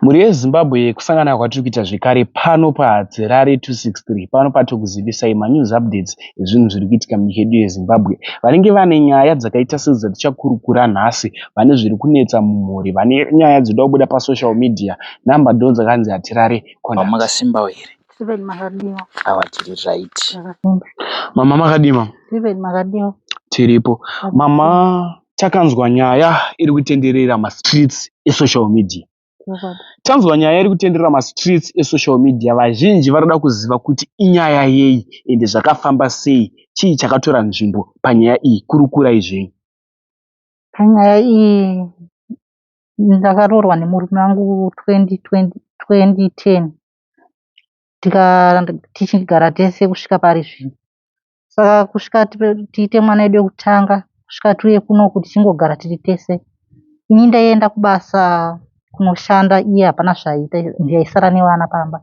Mhuri yeZimbabwe kusangana kwatiri kuita zvekare pano paHadzirare 263 pano patikuzivisai manews updates ezvinhu zviri kuitika munyika yedu yeZimbabwe. Vanenge vane nyaya dzakaita sedzatichakurukura nhasi, vane zviri kunetsa mumhuri, vane nyaya dzinoda kubuda pasocial media, nhamba ndo dzakanzi Hatirare Conduct. Makasimbawo here? Steven makadiwa. Awa tiri right. Takasimba. Mama makadii mama? Steven makadiwa. Tiripo. Mama takanzwa nyaya iri kutenderera mastreets esocial media. Chokwadi. Tanzwa nyaya iri kutenderera mastreets esocial media, vazhinji varikuda kuziva kuti inyaya yei ende zvakafamba sei, chii chakatora nzvimbo panyaya iyi, kurukurai zvenyu. Panyaya iyi ndakaroorwa nemurume wangu 2020 2010 tichigara tese kusvika pari zvino. Saka kusvika tiite mwana wedu wekutanga kusvika tiuye kunoku tichingogara tiri tese. Ini ndaienda kubasa kunoshanda iye hapana zvaiita ndaisara nevana pamba.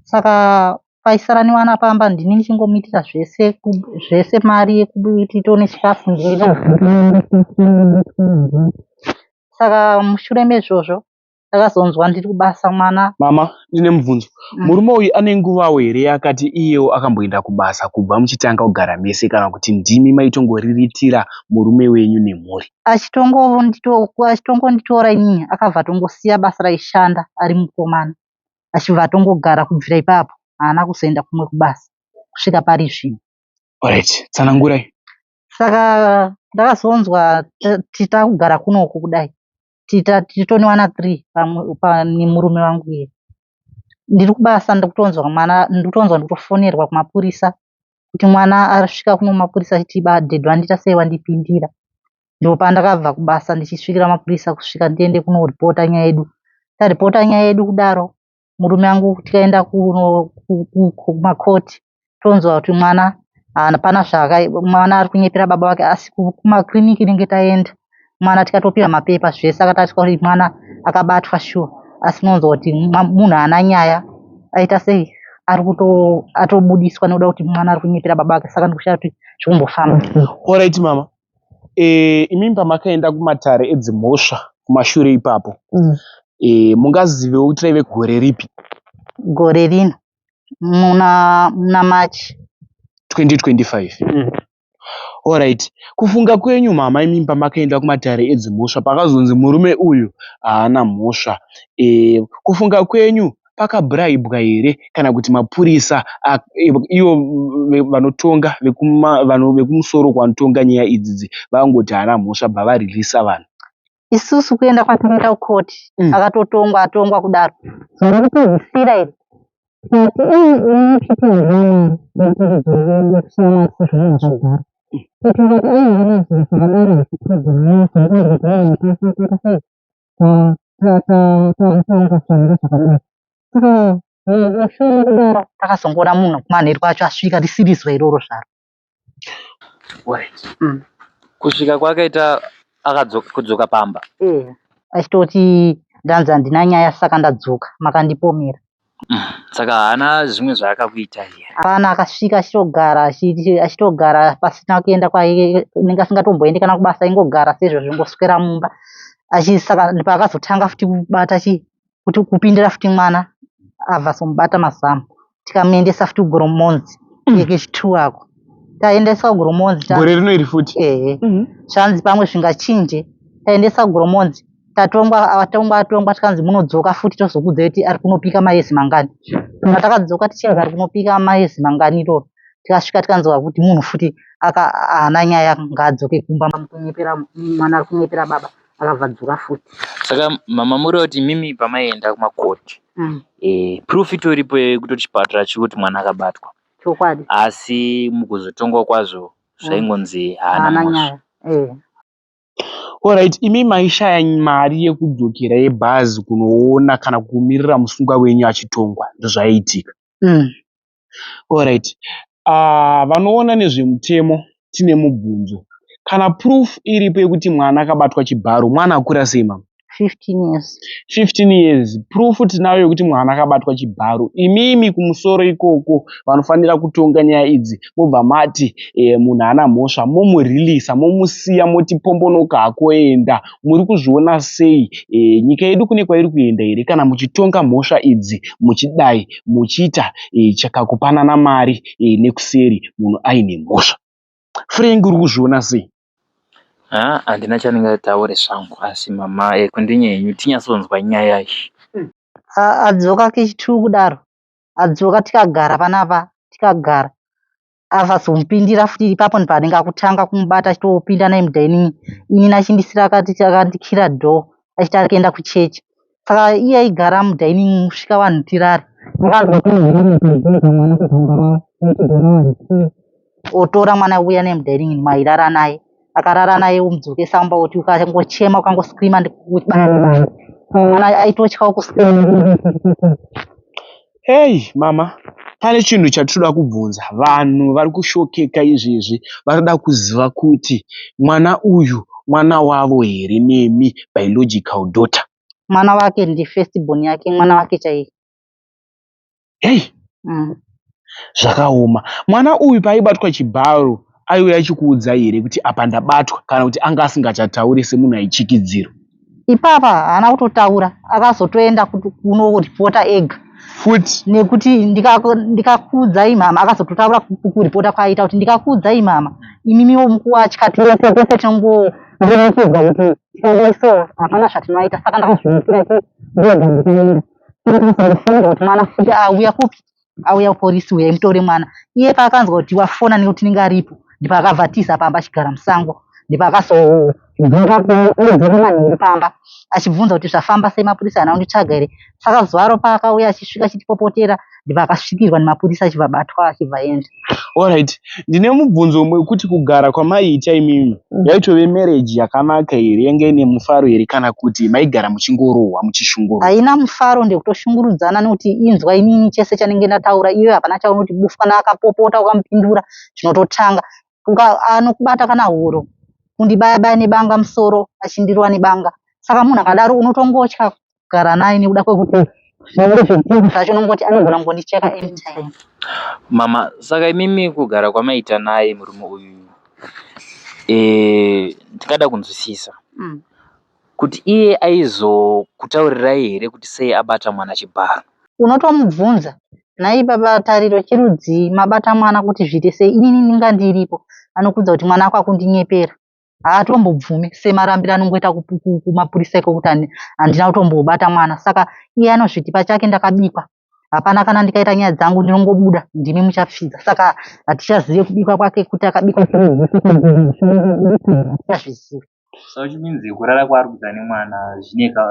Saka paisara nevana pamba ndini ndichingomuitira zvese zvese mari yekuti tione chikafu Saka mushure mezvozvo ndakazonzwa ndiri kubasa mwana Mama, ndine mubvunzo. Murume uyu ane nguvawo here yaakati iyewo akamboenda kubasa kubva muchitanga kugara mese kana kuti ndimi maitongoriritira murume wenyu nemhuri? Achitongonditora inini akabva atongosiya basa raishanda ari mukomana achibva atongogara kubvira ipapo haana kuzoenda kumwe kubasa kusvika pari zvino. Alright, tsanangurai. Saka ndakazonzwa takugara kunoku kudai titoniwana 3 nemurume wangu iye. Ndiri kubasa ndikutonzwa mwana ndikutonzwa ndikutofonerwa kumapurisa kuti mwana asvika kuno mapurisa achiti dhedhi wandiita sei wandipindira. Ndopandakabva kubasa ndichisvikira mapurisa kusvika ndiende kunoripota nyaya yedu. Taripota nyaya yedu kudaro murume wangu tikaenda kumakoti tonzwa kuti mwana hapana mwana ari kunyepera baba vake asi kumakiriniki inenge taenda mwana tikatopiwa mapepa zvese akatariswa kuti mwana akabatwa shuwa asi unonzwa kuti munhu haana nyaya aita sei ari atobudiswa nekuda kuti mwana ari kunyepera baba vake saka ndikushaya kuti zvikumbofamba. Alright mama. Imimi pamakaenda kumatare edzimhosva kumashure ipapo mungazivewo kuti raive gore ripi? Gore rino muna March 2025. Alright. Kufunga kwenyu mama imimi pamakaenda kumatare edzimhosva pakazonzi murume uyu haana mhosva. Kufunga kwenyu pakabhuraibwa here kana kuti mapurisa ivo vanotonga vekumusoro kwanotonga nyaya idzidzi vangoti haana mhosva bva varirisa vanhu? Isusu kuenda kwatakaita kukoti akatotongwa atongwa kudaro zuva rekupedzisira iri takazongoona munhu kumanheru kwacho asvika risiri zuva iroro zvaro. Alright. Kusvika kwaakaita kudzoka pamba. Achitoti ndanzi handina nyaya saka ndadzoka makandipomera. Saka haana zvimwe zvaakakuita here? Hapana akasvika achitogara achitogara pasina kuenda kwainenge asingatomboendi kana kubasa aingogara sezvo zvingoswera mumba. Saka paakazotanga futi kubata kuti kupindira futi mwana abva azomubata mazamu tikamuendesa futi kuGoromonzi kechi2 ako. Taendeswa kuGoromonzi Gore rino iri futi. Ehe. Zvanzi pamwe zvingachinje. Taendesa kuGoromonzi tatongwa atongwa atongwa tikanzi munodzoka futi tozokuudzai kuti ari kunopika mayezi mangani. Patakadzoka tichinzi ari kunopika mayezi mangani iroro tikasvika tikanzwa kuti munhu futi haana nyaya ngaadzoke kumba kunyepera mwana ari kunyepera baba akabva adzoka futi. Saka mama muri kuti imimi pamaienda kumakoti proof itoripo yekutoti chipatara chiri kuti mwana akabatwa. Chokwadi. Asi mukuzotongwa kwazvo zvaingonzi haana Haana mhosva. nyaya. Alright, imi maishaya mari yekudzokera yebhazi kunoona kana kumirira musungwa wenyu achitongwa ndozvaiitika. Alright. Vanoona nezvemutemo tine mubvunzo. Kana proof iripo yekuti mwana akabatwa chibharo, mwana akura sei mama? 15 years. 15 years proof tinayo yekuti mwana akabatwa chibharo. Imimi kumusoro ikoko vanofanira kutonga nyaya idzi mobva mati munhu haana mhosva, momurilisa, momusiya, moti pombonoka hakoenda. Muri kuzviona sei? Nyika yedu kune kwairi kuenda here kana muchitonga mhosva idzi muchidai muchiita chakakupanana mari nekuseri munhu aine mhosva? Frank uri kuzviona sei? Haa handina chandingataure zvangu asi mama kundinye henyu tinyatsonzwa nyaya iyi. Adzoka kechi2 kudaro, adzoka tikagara panapa, tikagara. Akazomupindira futi ipapo ndipo anenge akutanga kumubata achitopinda naye mudining, inini achindisira akandikira door achiti ari kuenda kuchechi. Saka iye aigara mudining kusvika vanhu tirare. Otora mwana uya naye mudining mairara naye. Akarara naye omudzokesa mumba oti ukangochema ukangoscreama ndikubaya nebanga. Mwana aitotyawo kuscreama. Hey mama, pane chinhu chatinoda kubvunza. Vanhu vari kushokeka izvezvi, varikuda kuziva kuti mwana uyu mwana wavo here nemi biological daughter. Mwana wake ndi first born yake, mwana wake chaiye. Hey, zvakaoma. Mwana uyu paaibatwa chibharo aiuya achikuudzai here kuti apa ndabatwa, kana kuti anga asingachatauri semunhu aichikidzirwa? Ipapa haana kutotaura, akazotoenda kunoripota ega. Futi nekuti ndikakuudzai mama, akazototaura kuripota kwaaita kuti ndikakuudzai mama, imimiwo mukuwatya tese tese tinongoremekedzwa kuti tikadaiso hapana zvatinoita. Saka ndakazviitira ndega ndikaenda. Saka takazofonera kuti mwana futi auya kupi, auya kuporisi, uyai mutore mwana. Iye paakanzwa kuti wafona nekuti tinenge aripo, ndipo akabva atiza pamba achigara musango. Ndipo akazodzoka manheru pamba achibvunza kuti zvafamba sei, mapurisa haana kunditsvaga here. Saka zuvaro paakauya achisvika achitipopotera, ndipo akasvikirwa nemapurisa achibva abatwa achibva aenda. Alright, ndine mubvunzo umwe wekuti kugara kwamaiita imimi yaitove marriage yakanaka here, yange ine mufaro here, kana kuti maigara muchingorohwa muchishungurudzwa? Haina mufaro, ndekutoshungurudzana nekuti inzwa inini chese chanenge ndataura, iwe hapana chaunoti bufu. Kana akapopota ukamupindura zvinototanga. Anokubata kana huro, kundibaya baya nebanga musoro, achindirova nebanga. Saka munhu akadaro unotongotya kugara naye nekuda kwekuti zvinenge zvezvinhu zvacho unongoti anogona kungondicheka anytime. Mama, saka imimi kugara kwamaita naye murume uyu, ndingada kunzwisisa kuti iye aizokutaurirai here kuti sei abata mwana chibharo? Unotomubvunza, nhai baba Tariro, chirudzii mabata mwana kuti zviite sei? Inini ndinga ndiripo. Anokuudza kuti mwana wako akundinyepera. Haatombobvumi semarambiro anongoita kumapurisa iko kuti handina kutombobata mwana. Saka iye anozviti pachake ndakabikwa. Hapana kana ndikaita nyaya dzangu ndinongobuda, ndimi muchapfidza. Saka hatichazive kubikwa kwake kuti akabikwa hatichazvizivi. So which means kurara kwaari kuita nemwana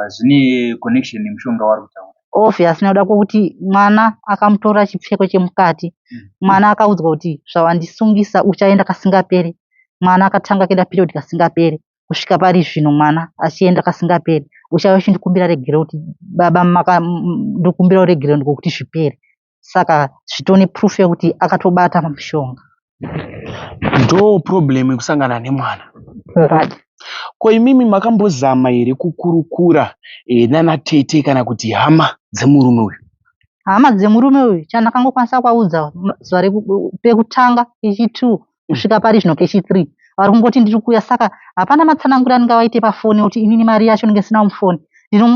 zvine connection nemushonga waari kutaura. Obvious, nekuda kwekuti mwana akamutora chipfeko chemukati. Mwana akaudzwa kuti zvawandisungisa uchaenda kasingaperi. Mwana akatanga kuenda period kasingaperi. Kusvika pari zvino mwana achienda kasingaperi. Uchauya uchindikumbira regero kuti baba ndokumbira regero ndikokuti zvipere. Saka zvitone proof yekuti akatobata mushonga. Ndo problem yekusangana nemwana. Ko imimi makambozama here kukurukura nana tete kana kuti hama dzemurume uyu? Hama dzemurume uyu chandakangokwanisa kuvaudza zuva pekutanga, kechi2 kusvika pari zvino kechi3, vari kungoti ndiri kuuya. Saka hapana matsananguriro andingavaite pafoni kuti inini mari yacho ndinge ndisina mufoni.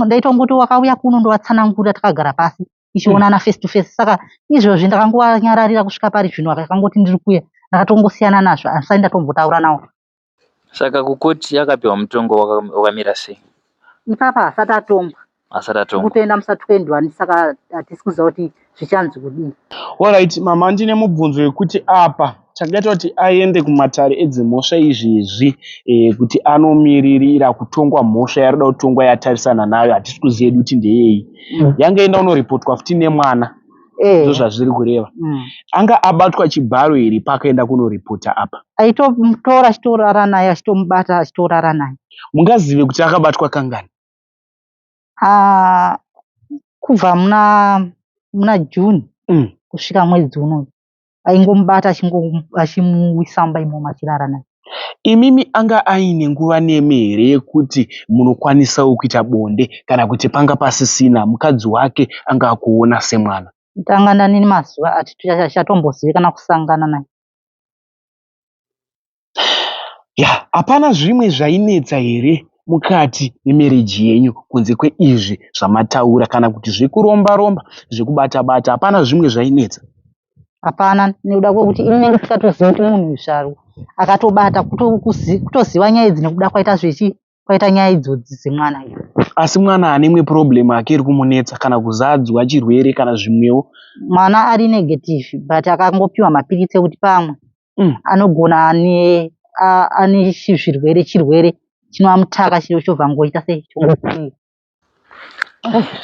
Ndaitongoti wakauya kuno ndovatsanangurira takagara pasi tichionana face to face. Saka izvozvi ndakangowanyararira kusvika pari zvino, akangoti ndiri kuuya, ndakatongosiyana nazvo, handisati ndatombotaura nawo. Saka kukoti akapiwa mutongo wakamira sei? Ipapa hasati atongwa. Asati atongwa. Kutoenda musa 21, saka hatisi kuziva kuti zvichanzi kudii. Alright mama, ndine mubvunzo wekuti apa chakaita kuti aende kumatare edzimhosva izvezvi kuti anomiririra kutongwa mhosva yaari kutongwa yatarisana nayo, hatisi kuziva hedu kuti ndeyei. Yanga enda unoripotwa futi nemwana, ndizvo zvazviri kureva. Anga abatwa chibharo here paakaenda kunoripota apa? Aitomutora achitorara naye, achitomubata achitorara naye. Mungazive kuti akabatwa kangani? Kubva muna June kusvika mwedzi unoyu aingomubata achimuisa mumba imomo achirara naye. Imimi anga aine nguva nemi here yekuti munokwanisawo kuita bonde kana kuti panga pasisina mukadzi wake anga akuona semwana? Tanga ndane mazuva atichatombozivi kana kusangana naye. Ya, hapana zvimwe zvainetsa here mukati memereji yenyu kunze kweizvi zvamataura kana kuti zvekuromba romba zvekubata bata hapana zvimwe zvainetsa? Hapana, nekuda kwekuti ini ndinenge ndisingatozivi kuti munhu zvaro akatobata kutoziva nyaya idzi nekuda kwaita zvechi kwaita nyaya idzodzi dzemwana iyo. Asi mwana ane imwe problem ake iri kumunetsa kana kuzadzwa chirwere kana zvimwewo? Mwana ari negative but akangopiwa mapiritsi ekuti pamwe anogona ane ane zvirwere chirwere chinomutaka chiro chobva ngoita sei chongosiya.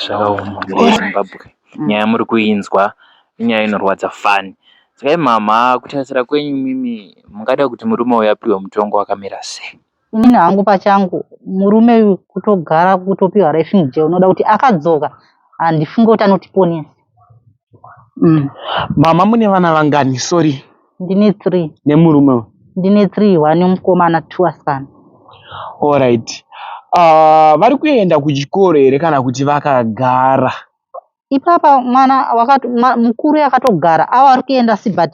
Zvakaoma mhuri yeZimbabwe. Nyaya muri kuinzwa inyaya inorwadza fani. Saka mhamha kutarisira kwenyu mimi mungada kuti murume uyu apiwe mutongo wakamira sei? Inini hangu pachangu murume uyu kutogara kutopiwa life in jail unoda kuti akadzoka handifunge kuti anotiponesa. Mama mune vana vangani? Sorry. Ndine 3. Nemurume uyu? Ndine 3, 1 mukomana, 2 asikana. Alright. Vari kuenda kuchikoro here kana kuti vakagara? Ipapa mwana wakati mukuru akatogara ava ari kuenda si but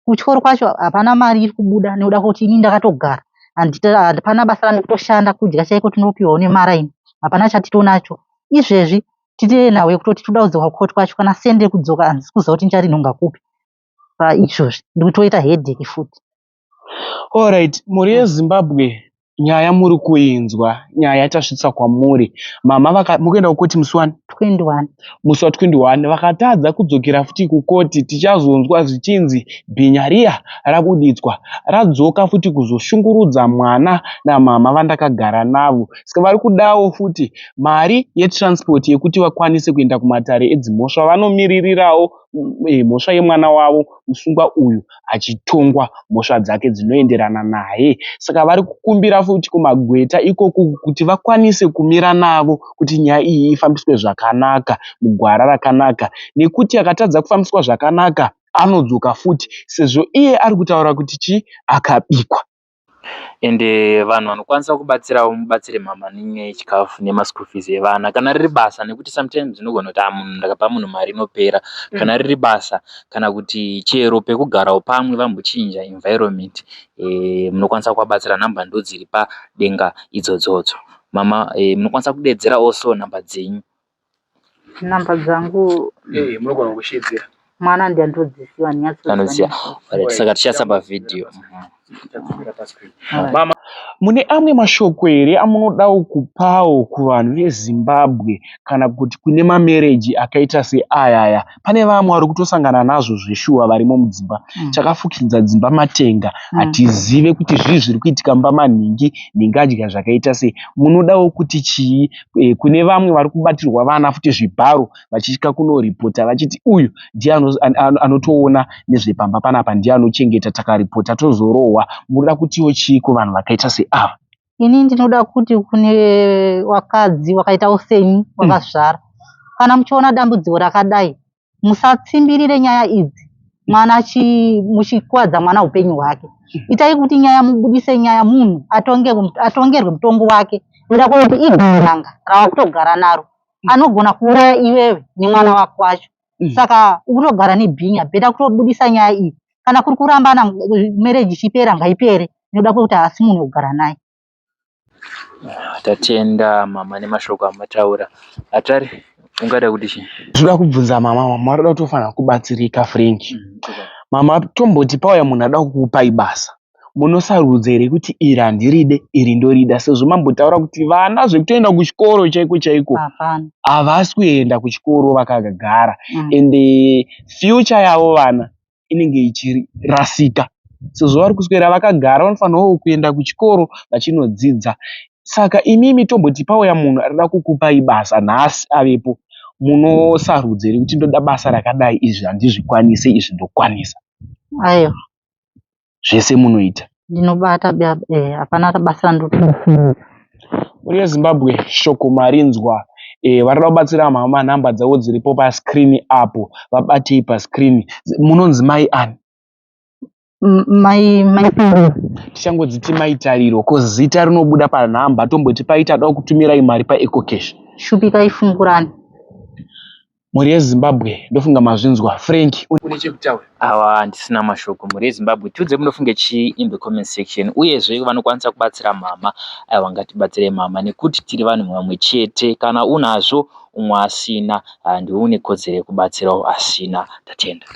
kuchikoro kwacho hapana mari iri kubuda nekuda kwekuti ini ndakatogara hapana basa randikutoshanda kudya chaiko tinopiwawo nemaraini hapana chatitonacho izvezvi tite nhau yekutoti toda kudzoka kukoti kwacho kana sende yekudzoka handisi kuziva kuti ndicharinhonga kupi paizvozvi ndikutoita headache futi. Alright, mhuri yeZimbabwe nyaya muri kuinzwa, nyaya tasvitsa kwamuri. Mama mukuenda kukoti musi wani? 21. Musi wa 21 vakatadza kudzokera futi kukoti tichazonzwa zvichinzi bhinya riya rabuditswa radzoka futi kuzoshungurudza mwana namama vandakagara navo. Saka vari kudawo futi mari yetransport yekuti vakwanise kuenda kumatare edzimhosva vanomiririrawo mhosva yemwana wavo musungwa uyu achitongwa mhosva dzake dzinoenderana naye. Saka vari kukumbira futi kumagweta ikoku kuti vakwanise kumira navo kuti nyaya iyi ifambiswe zvakanaka mugwara rakanaka nekuti akatadza kufambiswa zvakanaka anodzoka futi sezvo iye ari kutaura kuti chii akabikwa. Ende vanhu vanokwanisa kubatsirawo mubatsire mama nenyaya yechikafu nemaschool fees evana kana riri basa nekuti sometimes unogona kuti munhu ndakapa munhu mari inopera kana riri basa kana kuti chero pekugarawo pamwe vambochinja environment munokwanisa kuvabatsira nhamba ndodziri padenga idzodzodzo. Mama munokwanisa kudedzera also nhamba dzenyu. Nhamba dzangu Munogona kushedzera. Mwana ndiye andodziziva. Anoziva. Saka tichaisa pavhidhiyo. Mama, mune amwe mashoko here amunodawo kupawo kuvanhu veZimbabwe kana kuti kune mamereji akaita seayaya? Pane vamwe vari kutosangana nazvo zveshuwa varimo mudzimba. Chakafukidza dzimba matenga. Hatizive kuti zvii zviri kuitika mumba manhingi, nhingi adya zvakaita sei. Munodawo kuti chii kune vamwe vari kubatirwa vana futi zvibharo vachisvika kunoripota vachiti uyu ndiye anotoona nezvepamba panapa ndiye anochengeta takaripota tozorohwa. Munoda kutiwo chii kuvanhu vakaita seava? Ini ndinoda kuti kune vakadzi vakaitawo seni vakazvara kana muchiona dambudziko rakadai musatsimbirire nyaya idzi mwana muchikuvadza mwana upenyu hwake. Itai kuti nyaya mubudise nyaya munhu atongerwe mutongo wake nekuda kwekuti igandanga rawakutogara naro anogona kuuraya iwewe nemwana wako wacho. Saka ukutogara nebhinya better kutobudisa nyaya iyi kana kuri kurambana marriage ichipera ngaipere nekuda kwekuti haasi munhu wekugara naye. Tatenda mama nemashoko amataura. Atari ungada kuti chii? Tinoda kubvunza mama, mama varikuda kutofanira kubatsirika Frank. Mama tomboti pauya munhu ada kukupai basa. Munosarudza here kuti iri handiride iri ndorida sezvo mambotaura kuti vana zvekutoenda kuchikoro chaiko chaiko havasi kuenda kuchikoro vakagara ende future yavo vana inenge ichirasika sezvo vari kuswera vakagara vanofanirawo kuenda kuchikoro vachinodzidza. Saka imimi tomboti pauya munhu arikuda kukupai basa nhasi avepo munosarudza here kuti ndoda basa rakadai izvi handizvikwanisi izvi ndokwanisa? Aiwa. Zvese munoita? Ndinobata hapana basa randinotofunga. Mhuri yeZimbabwe shoko marinzwa. Varikuda kubatsira mama nhamba dzavo dziripo pascreen apo vabatei pascreen. Munonzi mai ani? Mai mai Tichangodziti Mai Tariro cause zita rinobuda panhamba. Tomboti paita da kutumirai mari paEcoCash. Shupikai Fungurani. Mhuri yeZimbabwe, ndofunga mazvinzwa. Frank, une chekutaura? Awa, handisina mashoko. Mhuri yeZimbabwe, tiudze munofunge chii in the comment section. Uyezve vanokwanisa kubatsira mama, aiwa, ngatibatsire mama nekuti tiri vanhu vamwe chete. Kana unazvo umwe asina, ndiwe une kodzero yekubatsirawo asina. Tatenda.